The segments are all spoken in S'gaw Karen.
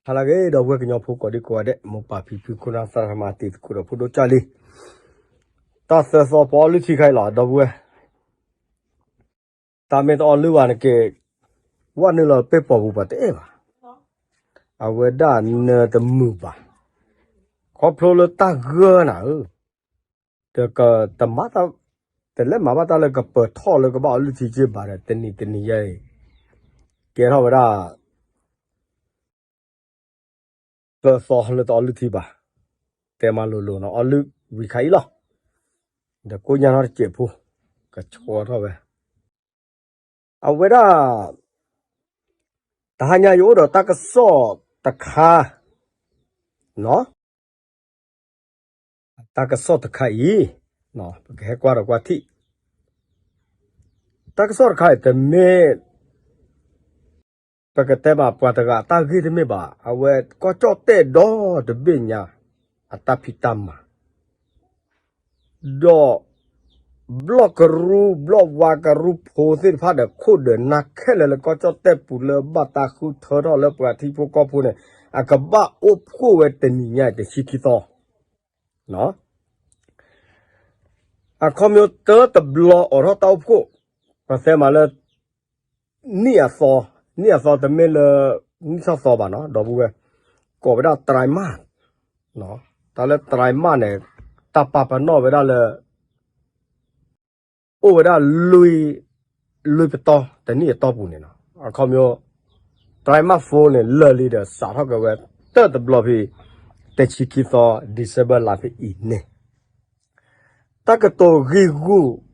ဟါလၢအဂ့ၤ ဒီပုၢ်ဝဲၢ်ကညီဖိကိးဒံကိးဂၤဒဲး မိၢ်ပၢ်ဖံဖု ခိၣ်နၢ်သရၣ်သမါ တံၤသကိးဒီးဖိဒိၣ်ကၢ်လံ, တၢ်သၢသီပအီလုၢ်ထံခါအံၤလီၤ ဒီပုၢ်ဝဲၢ်, တၢ်မ့ၢ်တအီလုၢ်ဘၣ်န့ၣ်က့ၤ, ဝဲနုာ်လီၤပ့ၢ်ပိာ်ပူၤပှၤတအဲၣ်ဘၣ်, အဝဲဒၣ်နၢၤတမုာ်ဘၣ်, ခီဖျိလၢတၢ်ဂၢၢ်နၤဧၢ, ဒီးကတမၤတၢ်, တလဲၤမၤဘၣ်တၢ်လၢကပၢၤထီၣ်လၢကဘၣ်အီလုၢ်ထံက့ဘၣ်ဒီး တနံၤတနံၤယဲအံၤ, ကဲထီၣ်ဝဲဒၣ် သၢသီလၢတအီလုၢ်ထံဘၣ်, တဲမၤလိၤလိၤနီၤ အီလုၢ်ဝံၤခါအံၤလီၤ, ဒီးကိးညါထီၣ်တစဲးဖိ, ကဆှီထီၣ်ဝဲ, အဝဲဒၣ် တဟါညါယအိၣ်ဒီးတၢ်ကစီၣ်တခါ, နီၤ တၢ်ကစီၣ်တခါအံၤ, ပကဟဲကွၢ်ဒီးကွၢ်ထံၣ်, တၢ်ကစီၣ်တခါအံၤတမ့ၢ်, ပကတဲမးပှၤတဂၤအတၢ်ဂ့ၢ်တမ့ၢ်ဘၣ်, အဝဲကီၢ်ကၠီၣ်တဲၣ်ဒီတဘ့ၣ်ညါ, အတၢ်ဖံးတၢ်မၤ ဒီး ဘျီၣ်ကရူၢ် ဘျီၣ်ဝါကရူၢ်ဖိသ့ၣ်တဖၣ်ဒီး ခိၣ်ဒၢးနၢ်ခဲလၢာ်လၢကီၢ်ကၠီၣ်တဲၣ်ပူၤလၢဘၣ်တၢ်ဃုထၢထီၣ်လၢပှၤထံဖိကီၢ်ဖိန့ၣ်, အကဘၣ်အိၣ်ဖှိၣ်ဝဲတနံၤညါတဆံခံသီ, အခီပညီတၢတဘျီအိးထီၣ်တၢ်အိၣ်ဖှိၣ်, ပှၤသဲမးလၢ နံၣ်အသီ, နံၣ်အသီတမ့ၢ်လၢ နံၣ်ထီၣ်သီဘၣ်နီၤ ဒီပုၢ်ဝဲၢ်, ကိးဝဲဒၣ် တြဲမး, တၢ်လၢ တြဲမး န့ၣ်, တၢ်ပာ်ပနီၣ်ဝဲဒၣ်လၢ အိၣ်ဝဲဒၣ် လွံၢ်ပတီၢ်တနံၣ်အတီၢ်ပူၤန့ၣ်နီၤ, အခီပညီ တြဲမး four န့ၣ် လၢာ်လံဒီးစးထီၣ်က့ၤဝဲ တၢတဘျီဖဲ တဆံခံသီ December လါဖဲအံၤန့ၣ် တၢ်ကတိၤဂ့ၢ်ဂူၢ်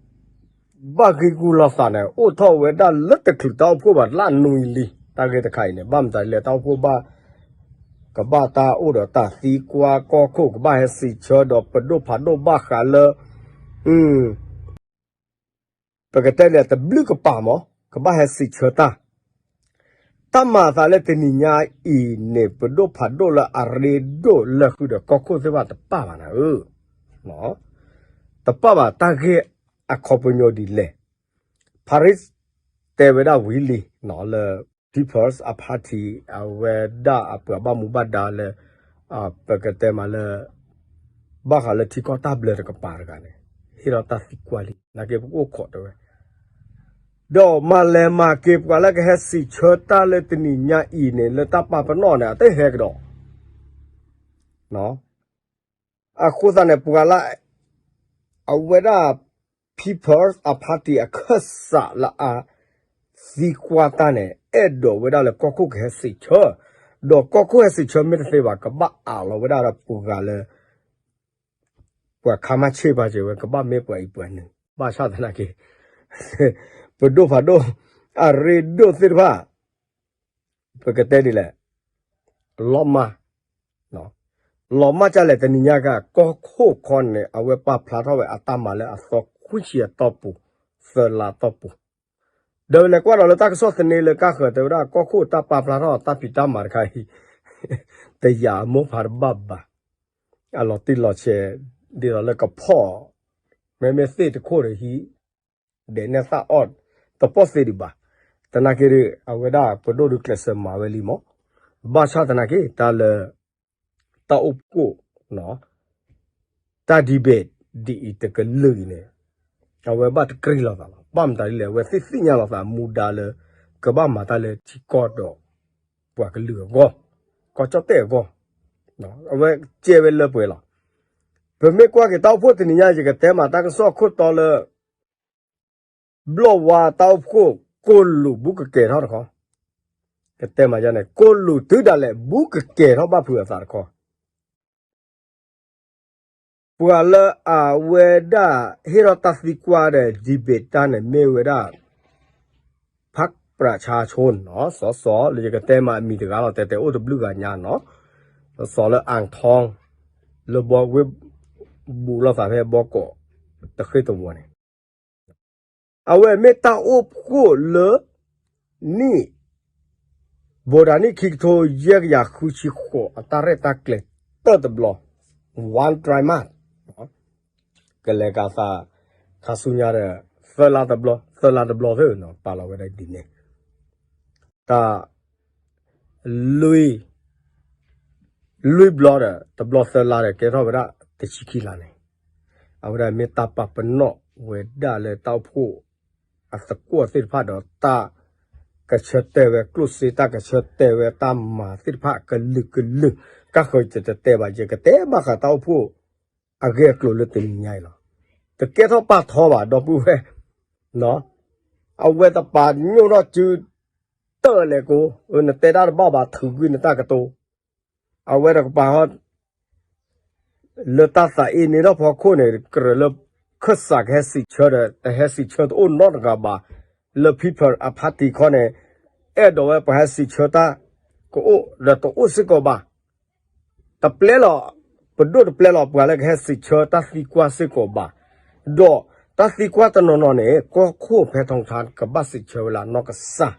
ဘၣ်ဂ့ၢ်ဂူၢ်လိာ်သးန့ၣ် အိၣ်ထီၣ်ဝဲဒၣ်လၢတချုးတၢ်အိၣ်ဖှိၣ်ဘၣ်လၢနွံလံ, တၢ်ဂ့ၢ်တခါအံၤန့ၣ် ဘၣ်မတၤလဲၣ် တၢ်အိၣ်ဖှိၣ်ဘၣ်, ကဘၣ်တၢ်အိၣ်ဒီးတၢ်သံကွၢ် ကီၢ်ခိၣ်ကဘၣ်ဟဲစံးဆၢဒီးပဒိၣ်ဖးဒိၣ်ဘၣ်ဃးလၢ ပကတဲလၢတဘျုးကပၤမး ကဘၣ်ဟဲစံးဆၢတၢ်, တၢ်မၤအသးလၢတနံၤညါအံၤန့ၣ် ပဒိၣ်ဖးဒိၣ်လၢအရ့ဒိၣ်လၢဃုာ်ဒီးကီၢ်ခိၣ်သ့ၣ်တဖၣ်တပၣ်ဘၣ်နၤဧၢ, တပၣ်ဘၣ်တၢ်ဂ့ၢ်အခီပညီဒ်လဲၣ်, Paris တဲဝဲဒၣ်ဝံၤလံလၢ People's Party အဝဲဒၣ်အပှၤဘၣ်မူဘၣ်ဒါလၢ ပကတဲမးလၢ ဘၣ်ဃးလၢထံကီၢ်တၢ်ဘျၢတကပၤတဂၤန့ၣ် ဟ့ၣ်ထီၣ်တၢ်သံကွၢ်လံ နာ်က့ပကအိၣ်ခိးတဲဝဲ, ဒီးမၤလဲၤမၤက့ၤပှၤလၢကဟဲစံးဆၢတၢ်လၢတနံၤညါအံၤန့ၣ် လၢတၢ်ပာ်ပနီၣ်န့ၣ် အတဟဲကဒီး အဃိသတးန့ၣ် ပှၤလၢ အဝဲဒၣ် People's Party အခၢၣ်စးလၢအသံကွၢ်တၢ်န့ၣ် အဲၣ်ဒိးဝဲဒၣ်လၢကီၢ်ခိၣ်ကဟဲစံးဆၢ, ဒီးကီၢ်ခိၣ်ဟဲစံးဆၢမ့ၢ်တသ့ဘၣ် ကဘၣ်အးလီၤဝဲဒၣ်ဒီးပှၤဂၤလၢ ပှၤခါမၢ်ဆ့ၣ်ပာ်စၢၤဝဲ ကဘၣ်မ့ၢ်ပှၤအံၤပှၤနုၤ ဘၣ်ဆၣ်သနာ်က့ ပဒိၣ်ဖးဒိၣ် အရ့ဒိၣ်သ့ၣ်တဖၣ် ပကတဲဒ်လဲၣ် လီၤမၢ် လီၤမၢ်ဒ်လဲၣ် တနံၤညါက ကီၢ်ခိၣ်ခီန့ၣ် အဝဲပာ်ဖျါထီၣ်ဝဲအတၢ်မၤလၢအသီခွံဆံအတီၢ်ပူၤ သၢလါတီၢ်ပူၤ, ဒီးလဲၤကွၢ်ဒီးလၢတၢ်ကစီၣ်သန့လၢကါဃၢၤတဲဝဲဒၣ် ကီၢ်ခိၣ်တၢ်ပာ်ဖျါထီၣ်တၢ်ဖံးတၢ်မၤတခါအံၤ တယာ်အမိၢ်ဖးတဘၣ်ဘၣ်, အလီၤတံၢ်လီၤဆဲး ဒ်သိးလၢကဖီၣ် မ့မ့ၢ်သ့ၣ်တခိၣ်ဒီးဟံး ဒဲးနဲၣ်သၣ်အီၣ် တပီၢ်သ့ဒံးဘၣ်, သနာ်က့ဒီး အဝဲဒၣ်ပဒိၣ်ဒုးကျဲးစၢးမၤဝဲလံမး, ဘၣ်ဆၣ်သနာ်က့ တၢ်လၢ တၢ်အိၣ်ဖှိၣ် တၢ် debate ဒ်အံၤတကလုာ်အံၤန့ၣ် အဝဲဘၣ်တကြၢးလိာ်သးလီၤ, ဘၣ်မတၤဒ်လဲၣ် အဝဲသ့ၣ်သ့ၣ်ညါလိာ်သးမူဒါလၢ ကဘၣ်မၤတၢ်လၢထံကီၢ်ဒီး ပှၤကလုာ်အဂီၢ်, ကီၢ်ကၠီၣ်တဲၣ်အဂီၢ်, အဝဲကဲဝဲလၢပှဲၤလီၤ, ပမ့ၢ်ကွၢ်က့ၤတၢ်အိၣ်ဖှိၣ်တနံၤညါ ယကတဲမးတၢ်ကစီၣ်ခိၣ်တီလၢ ဘျီၣ်ဝါတၢ်အိၣ်ဖှိၣ် ကိၢ်လူးဘူးကကဲၤထီၣ်တခီ, ကတဲမးယါန့ၣ် ကိၢ်လူးတုၤဒၣ်လဲာ်ဘူးကကဲၤထီၣ်ဘၣ်ဖုးအသးတခီ, ပှၤလၢအဝဲဒၣ်ဟ့ၣ်ထီၣ်တၢ်သံကွၢ်ဒီး debate တၢ်န့ၣ်မ့ၢ်ဝဲဒၣ် ဖးပြးဆါဆိနီၤ စီၤစီၤ လၢယကတဲမးအမံၤတဂၤလီၤ တဲတဲအိၣ်တဘျုးဂၤညါနီၤ စီၤစီၤလၢ အၣ်ထီ လၢဘီဝ့ၢ် ဘူးလိာ်သးဖဲဘီကိး တဃ့ၢ်တဝီၤန့ၣ် အဝဲမ့ၢ်တၢ်အိၣ်ဖှိၣ်လၢ နံၣ် ဘိးဒၣ်နံၣ်ခံကထိယဲၢ်ကယၤဃုဆံဃိး အတၢ်ရဲၣ်တၢ်ကျဲၤတၢၢ်တဘျီ one trimester ကလဲၤကးသး ခါဆူညါဒီး သၢလါတဘျီ သၢလါတဘျီသ့ၣ်နီၤ ပာ်လီၤဝဲဒၣ်ဒ်န့ၣ် တၢ် လွံၢ် လွံၢ်ဘျီဒီး တဘျီသၢလါဒီး ကဲထီၣ်ဝဲဒၣ်တဆံခံလါန့ၣ်, အဝဲဒၣ်မ့ၢ်တၢ်ပာ်ပနီၣ်ဝဲဒၣ်လၢတၢ်အိၣ်ဖှိၣ်အသကိးသ့ၣ်တဖၣ်ဒီး တၢ်ကဆၢတဲာ်ဝဲကျိၣ်စ့ တၢ်ကဆၢတဲာ်ဝဲတၢ်မၤသ့ၣ်တဖၣ်ကလုာ်ကလုာ်, ကၣ်ဃၢၤယတတဲဘၣ် ယကတဲဘၣ်ဃးတၢ်အိၣ်ဖှိၣ်အဂ့ၢ်အကျိၤလၢတနံၤညါအံၤလီၤ. တကဲထီၣ်ပာ်ထီဘၣ် ဒီပုၢ်ဝဲၢ်, အဝဲတပာ်ညိၣ်ထီၣ်စု တၢၢ်လဲၤကိ, နတဲတၢ်တဘၣ်ဘၣ် ထုးကွံာ်နတၢ်ကတိၤ, အဝဲတကပၤဟီ လၢတၢ်သးအ့န့ၣ်ထီၣ်ဖီခိၣ်န့ၣ် ကြၢးလၢ ခၢၣ်စးကဟဲစံးဆၢဒီး တဟဲစံးဆၢတအိၣ်နီတဂၤဘၣ်, လၢ People အpartyခီန့ၣ် အဲၣ်ဒိးဝဲပှၤဟဲစံးဆၢတၢ်ကအိၣ်ဒီးတအိၣ်စ့ၢ်ကီးဘၣ်, တပျဲလီၤ, ပဒိၣ်တပျဲလီၤ ပှၤလၢကဟဲစံးဆၢတၢ်သံကွၢ်စ့ၢ်ကီးဘၣ်, ဒီးတၢ်သံကွၢ်တနီၤနီၤန့ၣ် ကီၢ်ခိၣ်ဖဲထီထါကဘၣ်စံးဆၢဝဲလၢနီၢ်ကစၢ်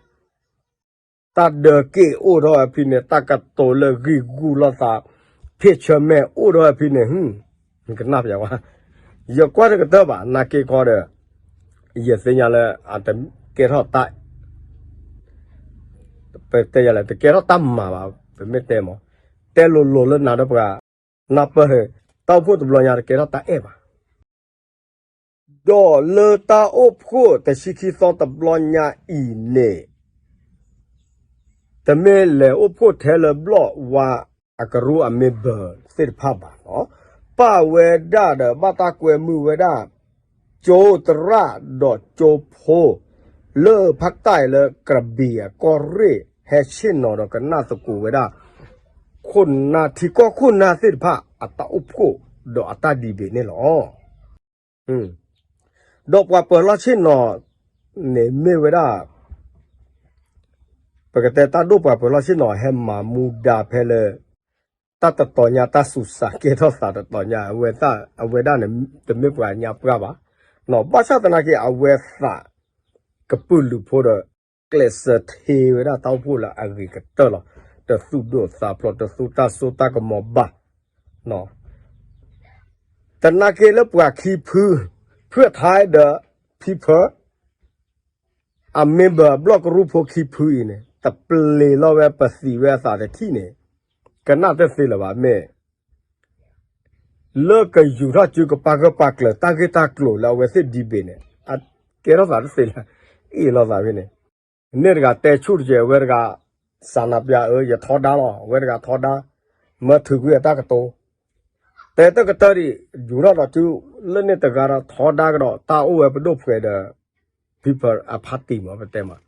တၢ်ဒၢးက့ၣ်အိၣ်ထီၣ်ဝဲဖဲန့ၣ် တၢ်ကတိၤလၢဂံၢ်ဂူၢ်လိာ်သး ဖ့ၣ်ဆၢမဲာ်အိၣ်ထီၣ်ဝဲဖဲန့ၣ်, ကနၣ်ပျးဝဲ, ယကွၢ်တကတၢၢ်ဘၣ် နာ်က့ခီဒီး ယသ့ၣ်ညါလၢ အတကဲထီၣ်တၢ် ပတဲယၤလဲၣ် တကဲထီၣ်တၢ်မၤဘၣ် ပမ့ၢ်တဲမး, တဲလိၤလိၤလၢနၤဒီးပှၤ နၢ်ပၢၢ် တၢ်အိၣ်ဖှိၣ်တဘျီညါတကဲထီၣ်တၢ်အဲၣ်ဘၣ် ဒီးလၢတၢ်အိၣ်ဖှိၣ်တဆံခံသီတဘျီညါအံၤန့ၣ် တမ့ၢ်လဲၤအိၣ်ဖှိၣ်ထဲလၢဘျီၣ်ဝါအကရူၢ်အmemberသ့ၣ်တဖၣ်ဘၣ်လီၤ. ပာ်ဝဲဒၣ်ဒီးဘၣ်တၢ်ကွဲမုာ်ဝဲဒၣ် ကၠိသရၣ်ဒီးကၠိဖိ လၢဖးတၢ်အံၤလၢကရဘံၣ်အကီၢ်ရ့ၣ် ဟဲဆ့ၣ်နီၤဒီးကနၣ်သကိးဝဲဒၣ် ခိၣ်နၢ်ထံကီၢ်ခိၣ်နၢ်သ့ၣ်တဖၣ်အတၢ်အိၣ်ဖှိၣ်ဒီးအတၢ်ဒံးဘ့ၣ်န့ၣ်လီၤ. ဒီးပှၤပၢၤလီၢ်ဆ့ၣ်နီၤန့ၣ်မ့ၢ်ဝဲဒၣ် ပကတဲတၢ်ဒိၣ်ပှၤပၢၤလီၢ်ဆ့ၣ်နီၤ ဟဲမၤမူဒါဖဲလၢ တၢ်တတီၤညါ တၢ်ဆူးစးကဲထီၣ်သးတတီၤညါ အဝဲဒၣ်န့ၣ် တမ့ၢ်ပှၤညါပှၢ်ဘၣ်. ဘၣ်ဆၣ်သနာ်က့ အဝဲသးကပုာ်လုးဖိဒီး ကျဲးစၢးထ့ဝဲဒၣ်တၢ်အိၣ်ဖှိၣ်လၢအဂ့ၤကတၢၢ်လီၤ. တသူၣ်ဒိၣ်သးဖျိး တသူတၢ်စိတၢ်ကမီၤဘၣ် သနာ်က့လၢပှၤခံဖု ဖုအထါဒီး people အmember အဘျီၣ်ကရူၢ်ဖိခံဖုအံၤန့ၣ် တပျ့ၤလီၤဝဲပသံးဝဲအသးတထံၣ်န့ၣ် ကနၣ်တသ့လၢၤဘၣ် မ့ၢ် လၢကယူၤထီၣ်စုကပာ်ဂၢၢ်ပာ်ကျၢၤတၢ်ဂ့ၢ်တၢ်ကျိၤလၢအဝဲသ့ၣ်ဒံးဘ့ၣ်န့ၣ် အကဲထီၣ်သးတသ့လၢၤ အ့ၣ်လိာ်သးဖဲန့ၣ် န့ၢ်တဂၤတဲဆူၣ်တကဲး အဝဲတဂၤ စးနၤပျးအၢ ယထီဒါလီၤ အဝဲတဂၤထီဒါ မၢထုးကွံာ်အတၢ်ကတိၤ တဲတကတၢၢ်ဒံး ယူၤထီၣ်ဒီးစု လၢန့ၣ်တဂၤဒီးထီဒါကဒီး တၢ်အိၣ်ဝဲပဒိၣ်ပှဲၤဒီး people အpartyမ့ၢ်ပတဲမး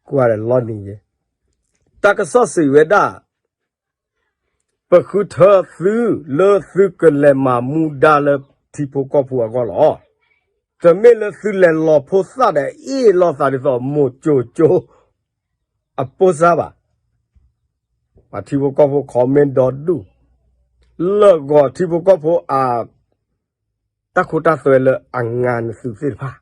ကွၢ်ဒီးလီၤနံၤယဲ တၢ်ကစီၣ်စံးဝဲဒၣ် ပဃုထၢသုလၢသုကလဲၤမၤမူဒါလၢထံဖိကီၢ်ဖိအဂီၢ်လီၤ. တမ့ၢ်လၢသုလဲၤလီၤဖိသၣ်ဒီးအ့ၣ်လိာ်သးဒ်သိးမိၢ်ကၠိကၠိ အပိၢ်စၢ်ဘၣ်. ပှၤထံဖိကီၢ်ဖိ comment ဒီဒူၣ် လၢာ်ဂီၤထံဖိကီၢ်ဖိအ တၢ်ခိတၢ်သွဲလၢအငါနသုးသ့ၣ်တဖၣ်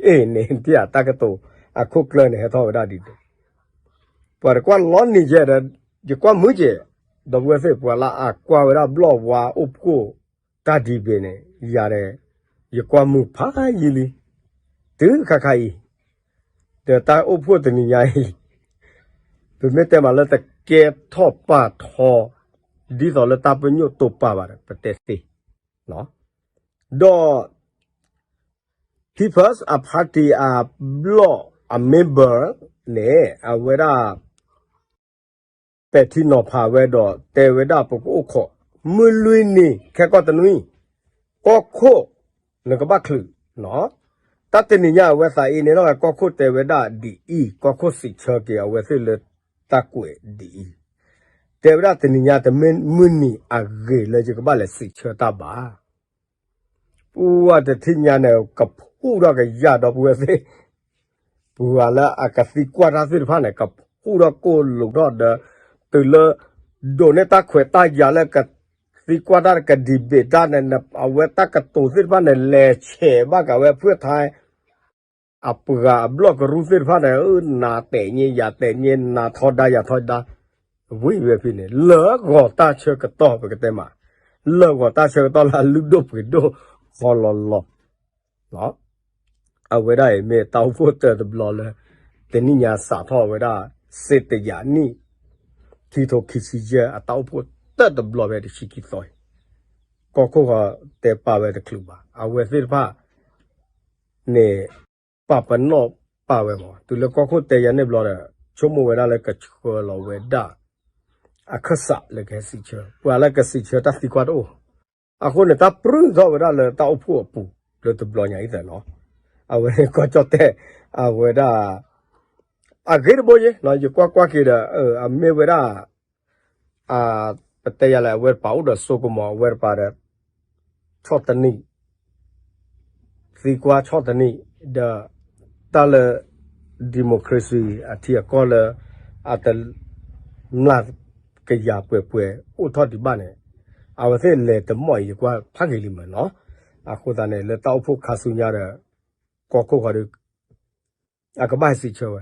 အ့ၣ်န့ၣ် တၢ်တၢ်ကတိၤ အခိၣ်ကျၢၢ်န့ၣ် ဟဲထီၣ်ဝဲဒၣ်ဒ်န့ၣ် ပှၤတကွၢ်လီၤနံၤယဲဒီး ယကွၢ်မုာ်က့ၤ ဒီပုၢ်ဝဲၢ်သ့ၣ် ပှၤလၢအကွၢ်ဝဲဒၣ်ဘျီၣ်ဝါအိၣ်ဖှိၣ်တၢ်ဒံးဘ့ၣ်န့ၣ် ယၤဒီး ယကွၢ်မုာ်ဖးယံာ်လံ တုၤခါခါအံၤ ဒီးတၢ်အိၣ်ဖှိၣ်တနံၤညါအံၤ ပမ့ၢ်တဲမးလၢတကဲထီၣ်ပာ်ထီ ဒ်သိးလၢတၢ်ပညိၣ်တိာ်ပာ်ဘၣ်ဒီး ပတဲသ့ ဒီး People's Party အဘျီၣ်အ member န့ၣ် အဝဲဒၣ် ပဲာ်ထံနီၤဖးဝဲဒီး တဲဝဲဒၣ်ပကအိၣ်ခိး မုၢ်လွံၢ်နံၤ ခဲကီၢ်တနွံ ကီၢ်ခိၣ် နကဘၣ်ချုး တၢ်တနံၤညါ အဝဲသးအ့န့ၣ်လီၤ ကီၢ်ခိၣ်တဲဝဲဒၣ်ဒ်အံၤ ကီၢ်ခိၣ်စံးဆၢက့ၤ အဝဲသ့ၣ်လၢတၢ်ကွဲးဒ်အံၤ တဲဝဲဒၣ်တနံၤညါ တမ့ၢ်မုၢ်နံၤအဂ့ၤလၢယကဘၣ်လဲၤစံးဆၢတၢ်ဘၣ် ပှၤတထံၣ်ညါန့ၣ် ကဖူၣ်ထီၣ်ကယၢ်ဒီပုၢ်ဝဲၢ်သ့ၣ် ပှၤလၢအကသံကွၢ်တၢ်သ့ၣ်တဖၣ်န့ၣ် ကဖူၣ်ထီၣ်ကိၢ်လိာ်ထီၣ်ဒီး တုၤလၢ ဒိးန့ၢ်တၢ်ခွဲးတၢ်ယာ်လၢကသံကွၢ်တၢ်ကဒံးဘ့ၣ်တၢ်န့ၣ် အဝဲတၢ်ကတိၤသ့ၣ်တဖၣ်န့ၣ် လဲၤဆဲးဘၣ်က့ၤဝဲဖုၣ်ထါ အပှၤအဘျီၣ်ကရူၢ်သ့ၣ်တဖၣ်န့ၣ် နၤတဲာ်ညါယၤတဲာ်ညါ နၤထီဒါယၤထီဒါ ဝံၤဝဲဖဲန့ၣ် လၢာ်ဂီၤတၢ်ဆၢကတီၢ် ပကတဲမး လၢာ်ဂီၤတၢ်ဆၢကတီၢ်လၢအလုၢ်ဒိၣ်ပှ့ၤဒိၣ်ဃီလီၤလီၤ အဝဲဒၣ်အံၤမ့ၢ်တၢ်အိၣ်ဖှိၣ်တၢတဘျီလၢ တနံၣ်ညါစးထီၣ်ဝဲဒၣ် စ့တယာ်နံၣ် ခံကထိခံဆံယဲၢ်အတၢ်အိၣ်ဖှိၣ်တၢၢ်တဘျီဖဲတဆံခံသီအံၤ, ကီၢ်ခိၣ်ဃီတဲပာ်ဝဲတချုးဘၣ်, အဝဲသ့ၣ်တဖၣ်န့ၣ် ပာ်ပနီၣ်ပာ်ဝဲမး, တုၤလၢကီၢ်ခိၣ်တဲယၤန့ၣ်ဘျီဒီး ဆိကမိၣ်ဝဲဒၣ်လၢကဆှၢလီၤဝဲဒၣ် အခၢၣ်စးလၢကဟဲစံးဆၢ, ပှၤလၢကစံးဆၢတၢ်သံကွၢ်တအိၣ်, အဃိန့ၣ် တၢ်ပြူၢ်ထီၣ်ဝဲဒၣ်လၢတၢ်အိၣ်ဖှိၣ်အပူၤ လၢတဘျီညါအံၤသ့ၣ်နီၤ, အဝဲန့ၣ်ကီၢ်ကၠီၣ်တဲၣ် အဝဲဒၣ် အဂ့ၤတဘိယ့ၣ်နီၤ, ယကွၢ်ကွၢ်က့ၤဒီး အမ့ၢ်ဝဲဒၣ် ပတဲယၤလဲၣ် အဝဲတပၤအိၣ်ဒီးစိကမီၤ အဝဲတပၤဒီး ဆီၣ်တနံၣ် သံကွၢ်ဆီၣ်တနံၣ် ဒီး တၢ်လၢ democracy အထံအကီၢ်လၢ အတ မျၢ်ကယၤပှဲၤပှဲၤအိၣ်ထီၣ်ဒံးဘၣ်န့ၣ် အဝဲသ့ၣ်လဲၤတမီၣ်အံၤ ယကွၢ်ဖးဂ့ၤလံမ့ၢ်နီၤ, အဃိသတးန့ၣ် လၢတၢ်အိၣ်ဖှိၣ်ခါဆူညါဒီး ကီၢ်ခိၣ်ဃီဒီး အကဘၣ်ဟဲစံးဆၢဝဲ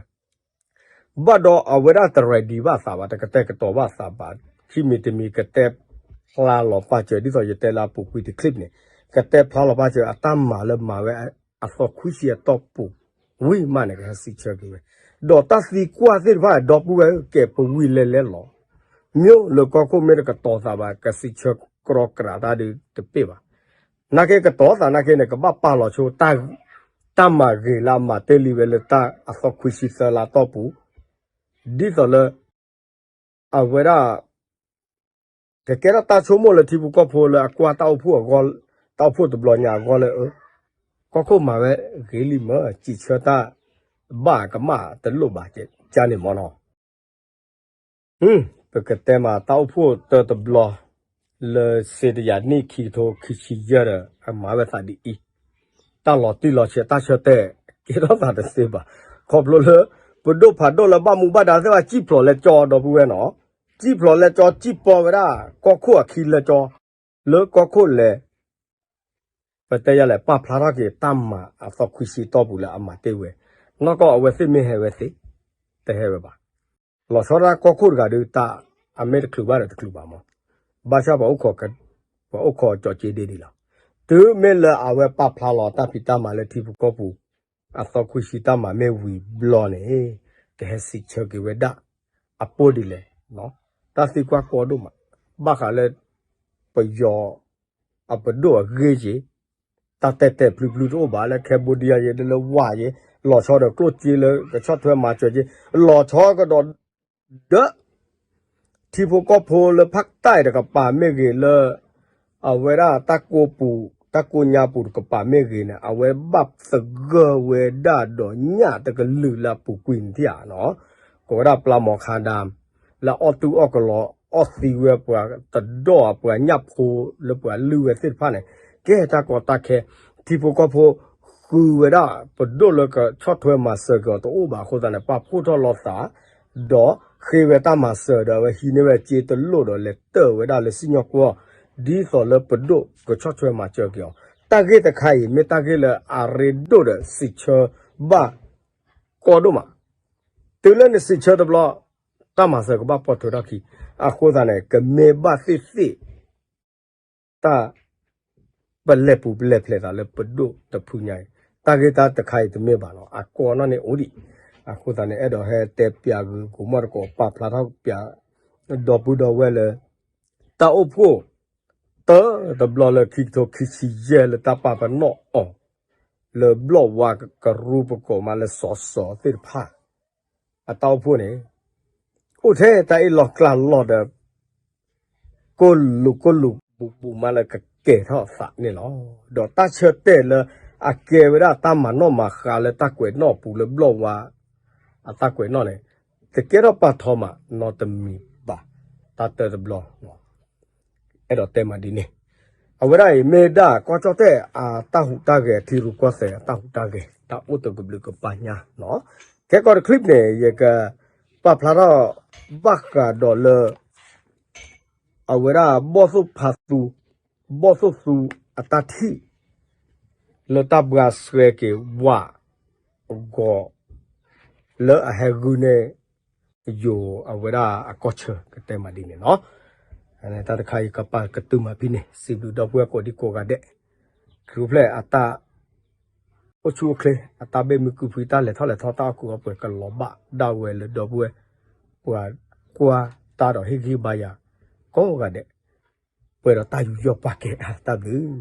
ဘၣ်ဒီးအဝဲဒၣ်တ ready ဘၣ်သးဘၣ်, တကတဲာ်ကတီၤဘၣ်သးဘၣ်, ခံမံၤတမံၤကတဲဖျါလီၤပာ်စၢၤ ဒ်သိးယတဲလၢအပူၤကွံာ်တ clip န့ၣ်, ကတဲဖျါလီၤပာ်စၢၤအတၢ်မၤလၢမၤဝဲအသီခွံဆံအတီၢ်ပူၤ ဝံၤမးန့ၣ် ကဟဲစံးဆၢက့ၤဝဲ, ဒီးတၢ်သံကွၢ်သ့ၣ်တဖၣ် ဒီပုၢ်ဝဲၢ်ဧၢ ကဲပဝံၤလဲၤလဲၤလီၤ, မ့ၢ်လၢကီၢ်ခိၣ်မ့ၢ်တကတီၤသးဘၣ် ကစံးဆၢကြီကြးတၢ်ဒုးတပ့ၢ်ဘၣ်, နာ်က့ကတီၤသးနာ်က့န့ၣ် ကဘၣ်ပာ်လီၤဆိ တၢ်မၤဂ့ၤလၢအမၤတ့ၢ်လံဝဲလၢတၢ်အသီခွံဆံသၢလါတီၢ်ပူၤ, ဒ်သိးလၢ အဝဲဒၣ် ကကဲထီၣ်တၢ်ဆိကမိၣ်လၢထံဖိကီၢ်ဖိလၢအကွၢ်တၢ်အိၣ်ဖှိၣ်အဂီၢ်, တၢ်အိၣ်ဖှိၣ်တဘျီညါအဂီၢ်လၢ ကီၢ်ခိၣ်မၤဝဲဂ့ၤလံမ့ၢ် စံးဆၢတၢ်ဘၣ်ကမၣ်တလိၣ်ဘၣ်ကန့ၣ်မ့ၢ်နီၤ ပကတဲမး တၢ်အိၣ်ဖှိၣ်တၢတဘျီ လၢစ့တယၤနံၣ်ခံကထိခံဆံယဲၢ်ဒီး အမၤဝဲသးဒ်အံၤ, တၢ်လီၤတံၢ်လီၤဆဲးတၢ်ဆၢတဲာ် ကဲထီၣ်သးတသ့ဘၣ်. ခီဖျိလၢ ပဒိၣ်ဖးဒိၣ်လၢဘၣ်မူဘၣ်ဒါသ့ၣ်တဖၣ် စံၣ်ဖျိးလဲၤကၠီဒီပုၢ်ဝဲၢ်နီၤ, စံၣ်ဖျိးလဲၤကၠီ စံၣ်ပီဝဲဒၣ် ကီၢ်ခိၣ်အခံလဲၤကၠီ, လၢကီၢ်ခိၣ်လဲၤ ပတဲယၤလဲၣ် ပာ်ဖျါထီၣ်က့ၤတၢ်မၤအသီခွံဆံတီၢ်ပူၤလၢအမၤတ့ၢ်ဝဲ, နီၢ်ကီၢ်အဝဲသ့ၣ်မ့ၢ်ဟဲဝဲသ့, တဟဲဝဲဘၣ်. လီၤဆီဒၣ်တၢ်ကီၢ်ခိၣ်တဂၤဒီး တၢ်အမ့ၢ်တချုးဘၣ်ဒီးတချုးဘၣ်မး, ဘၣ်ဆၣ်ပှၤအိၣ်ခိး ပှၤအိၣ်ခိးကၠီက့ဒ့ဒံးလီၤ. တုၤမ့ၢ်လၢအဝဲပာ်ဖျါလီၤတၢ်ဖံးတၢ်မၤလၢထံဖိကီၢ်ပူၤ အသီခွံဆံတၢ်မၤမ့ၢ်ဝံၤဘျီန့ၣ် ကဟဲစံးဆၢက့ၤဝဲဒၣ် အပိၢ်ဒ်လဲၣ် တၢ်သံကွၢ်ကီဒိၣ်မး, ဘၣ်ဃးလၢ ပယီၤ အပဒိၣ်အဂ့ၢ်က့ၤ, တၢ်တဲာ်တဲာ်ဖျုဖျုတအိၣ်ဘၣ်လၢ Cambodia ယဲ လၢဝါယဲ, လီၤဆီဒီးကျိၣ်စ့လၢကဆီၣ်ထွဲမၤစၢၤက့ၤ, လီၤဆီကဒီး ဒီး ထံဖိကီၢ်ဖိလၢဖးတၢ်အံၤတကပၤမ့ၢ်ဂ့ၤလၢ အဝဲဒၣ်တၢ်ကိးပူၤ တၢ်ကိးညါပူၤတကပၤမ့ၢ်ဂ့ၤန့ၣ် အဝဲဘၣ်သဂၢၢ်ဝဲဒၣ်ဒီးညၣ်တကလုာ်လၢအပူၤကွံာ်န့ၣ်ဧါနီၤ, ကိးဝဲဒၣ်ပျၢ်မီၤခါဒါ လၢအီၣ်တူၢ်အီၣ်ကလီ အီၣ်သံဝဲပှၤတဒီၣ်အပှၤညၣ်ဖိလၢပှၤလုၢ်ဝဲသ့ၣ်တဖၣ်န့ၣ်, ကဲတၢ်ကီတၢ်ခဲ, ထံဖိကီၢ်ဖိ ဃုဝဲဒၣ်ပဒိၣ်လၢကဆီၣ်ထွဲမၤစၢၤက့ၤအီၤတအိၣ်ဘၣ်အဃိသတးန့ၣ် ပာ်ဖှိၣ်ထီၣ်လီၤသး ဒီးဃ့ဝဲတၢ်မၤစၢၤဒီးအဝဲဟံးန့ၢ်ဝဲစ့တလိၣ်ဒီးလဲၤတၢၢ်ဝဲဒၣ်လၢစံၣ်ညီၣ်ကွီၢ်, ဒ်သိးလၢပဒိၣ်ကဆီၣ်ထွဲမၤစၢၤက့ၤအီၤ, တၢ်ဂ့ၢ်တခါအံၤ မ့ၢ်တၢ်ဂ့ၢ်လၢအရ့ဒိၣ်ဒီးစံးဆၢဘၣ် ကီဒိၣ်မး, တုၤလၢနစံးဆၢတဘျီ တၢ်မၤစၢၤကဘၣ်ပိာ်ထွဲထီၣ်ခံ, အဃိသတးန့ၣ် ကမ့ၢ်ဘၣ်သ့ၣ်သ့ၣ် တၢ် ပလဲၤပူၤပလဲၤဖျဲးသးလၢပဒိၣ်တဖုညါအံၤ, တၢ်ဂ့ၢ်တၢ်တခါအံၤတမ့ၢ်ဘၣ်နီၤ, အကီနီၢ်န့ၣ်အိၣ်ဒံး, အဃိသတးန့ၣ် အဲၣ်ဒိးဟဲတဲပၠးဂ့ၤ ကိးမီၣ်တကိး ပာ်ဖျါထီၣ်ပၠး ဒီပုၢ်ဒီဝဲၢ်လၢ တၢ်အိၣ်ဖှိၣ် တၢတဘျီလၢခံကထိခံဆံယဲၢ်လၢတၢ်ပာ်ပနီၣ်အီၤ လၢဘျီၣ်ဝါကရူၢ်ပကိးမးလၢစီၤစီၤသ့ၣ်တဖၣ် အတၢ်အိၣ်ဖှိၣ်န့ၣ် အိၣ်ထဲတၢ်အ့ၣ်လိာ်ကျါလိာ်ဒီး ကိၢ်လူၤကိၢ်လူၤဘူးဘူးမးလၢကကဲၤထီၣ်သးန့ၣ်လီၤ. ဒီးတၢ်ဆၢတဲာ်လၢအကဲဝဲဒၣ်တၢ်မၤနီၣ်မၤဃါလၢတၢ်ကွဲးနီၣ်အပူၤလၢဘျီၣ်ဝါအတၢ်ကွဲးနီၣ်န့ၣ် တကဲထီၣ်ပာ်ထီမးနီတမံၤဘၣ်. တၢ်တၢတဘျီ အဲၣ်ဒိးတဲမးဒ်န့ၣ်, အဝဲဒၣ်အံၤမ့ၢ်ဒၣ်ကီၢ်ကၠီၣ်တဲၣ်အတၢ်ဟူးတၢ်ဂဲၤ ထံရူၢ်ကီၢ်သဲးအတၢ်ဟူးတၢ်ဂဲၤ တၢ်အိၣ်တကဘျုးကပၤညါနီၤ. ခဲကီးတ clip န့ၣ် ယကပာ်ဖျါထီၣ်ဘၣ်ဃးဒီးလၢ အဝဲဒၣ်ဘီၣ်သိၣ်ဖးသူ, ဘီၣ်သိၣ်သူအတၢ်ထံၣ် လၢတၢ်ဘှါဆှဲက့ၤဝးအဂီၢ် လၢအဟဲဂုာ်န့ၢ် ယိၤအဝဲဒၣ်အကီၢ်ဆၢ ကတဲမးဒ်န့ၣ်နီၤ. တၢ်တခါအံၤကပာ်ကတုၤမးဖဲန့ၣ် စံးဘျုးဒီပုၢ်ဝဲၢ်ကိးဒံကိးဂၤဒဲး ခရူၣ်ဖျဲၣ်အတၢ်အိၣ်ဆူၣ်အိၣ်ချ့ အတၢ်ဘၣ်မုာ်ကုာ်ဖှံ တၢ်လဲၤထီၣ်လဲၤထီ တၢ်အီၣ်ကုာ်အီပှဲၤ ကလီၤဘၣ်ဒၣ်ဝဲလၢဒီပုၢ်ဝဲၢ် ပှၤကွၢ် တၢ်ဒီးဟ့ၣ်ဂံၢ်ဘါယၤ ကိးဂၤဒဲး ပှဲၤဒီးတၢ်ယူးယီၣ်ပာ်ကဲအါတၢ်ဘျုး